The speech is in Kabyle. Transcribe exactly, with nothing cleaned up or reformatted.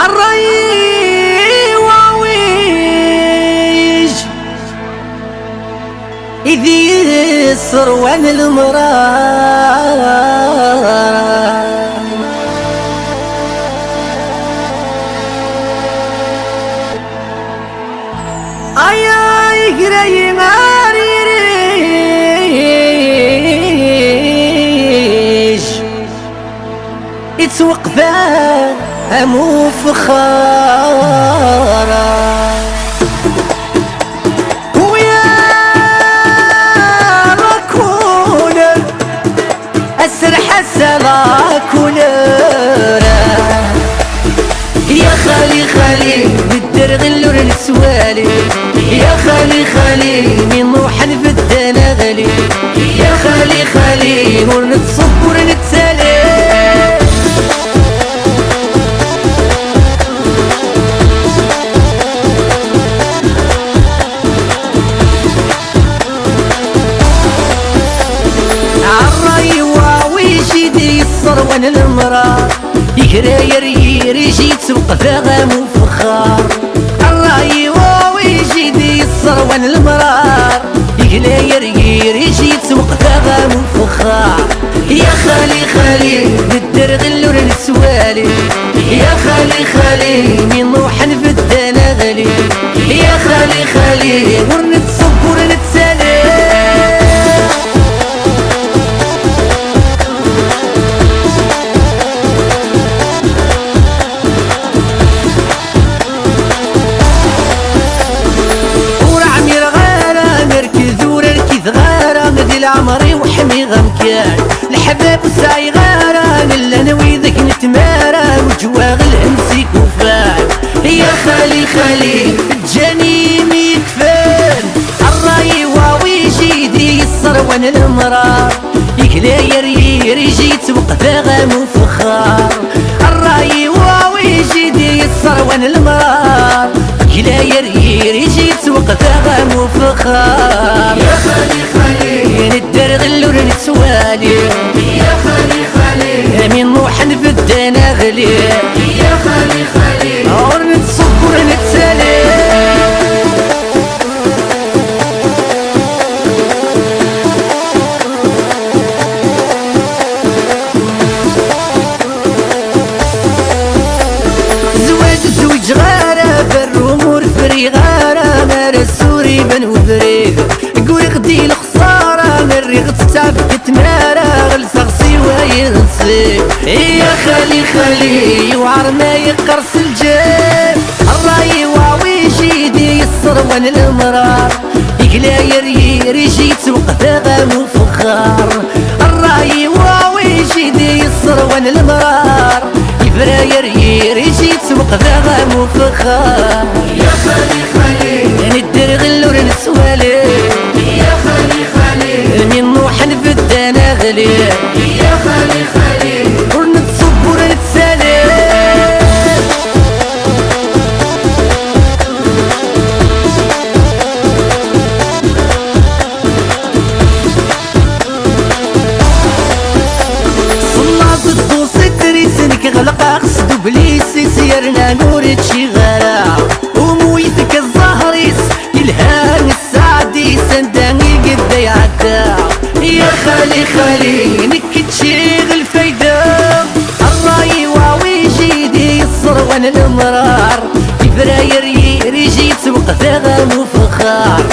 Ṛṛay-iw awiǧ i d-yesserwan lemṛaṛ. Ay, ay, igra-yi ar yirij, ittweqfa am ufexxar. Wiyaḍ akk ula aserḥas ala kulura. Ya xali, xali, nedder ɣellur neswali. Ya xali, xali, mi nruḥ nbedda neɣli. Ya xali, xali, ur nettṣub ur nettali. Ṛṛay-iw awiǧ i d-yesserwan lemṛaṛ, igra-yi ar yirij, ittweqfa am ufexxar. Ṛṛay-iw awiǧ i d-yesserwan lemṛaṛ, igra-yi ar yirij, ittweqfa am ufexxar. Ya xali, xali, nedder ɣellur neswali. Ya xali, xali, mi nruḥ nbedda neɣli. Ya xali, xali, ur nettṣub ur nettali. Ur ɛmireɣ ara, nerked ur rkideɣ ara, di leɛmer-iw ḥmiɣ amkan. Leḥbab ur sɛiɣ ara, llan wid akken tmara, uǧwaɣ lhemm s ikufan. Ya xali, xali, ǧǧan-iyi mi yekfan. Ṛṛay-iw awiǧ i d-yesserwan lemṛaṛ, iglay ar yirij, ittweqfa am ufexxar. Ṛṛay-iw awiǧ i d-yesserwan lemṛaṛ, iglay ar yirij, ittweqfa am ufexxar. Ya xali, xali, nedder ɣellur neswali. Ya xali, xali, mi nruḥ nbedda neɣli. Ya xali, xali, ur nettṣub ur nettali. Zzwaǧ ur zwiǧeɣ ara, berrum ur friɣ ara, ara suriben ubrid. Gguriɣ di lexsara, rriɣ ttɛab deg tmara, ɣelseɣ si wayen nsib. Ya xali, xali, yewɛer ma yeqqers lǧib. Ṛṛay-iw awiǧ i d-yesserwan lemṛaṛ, iglay ar yirij, ittweqfa am ufexxar. Ṛṛay-iw awiǧ i d-yesserwan lemṛaṛ, ibra ar yirij, ittweqfa am ufexxar. Ya xali, xali, nedder ɣellur neswali. Ya xali, xali, mi nruḥ nbedda neɣli. Ya xali, xali, ur nettṣub ur nettali. Ṣennaẓ dduṣ itrisen, nekk ɣelqeɣ s dublis-is, yerna ur ččiɣ ara. Umuyt deg zzher-is, yelha sseɛd-is, anda i yedda iɛedda. Ya xali, xali, nekk ččiɣ lfayda. Ṛṛay-iw awiǧ i d-yesserwan lemṛaṛ, ibra ar yirij, ittweqfa am ufexxar.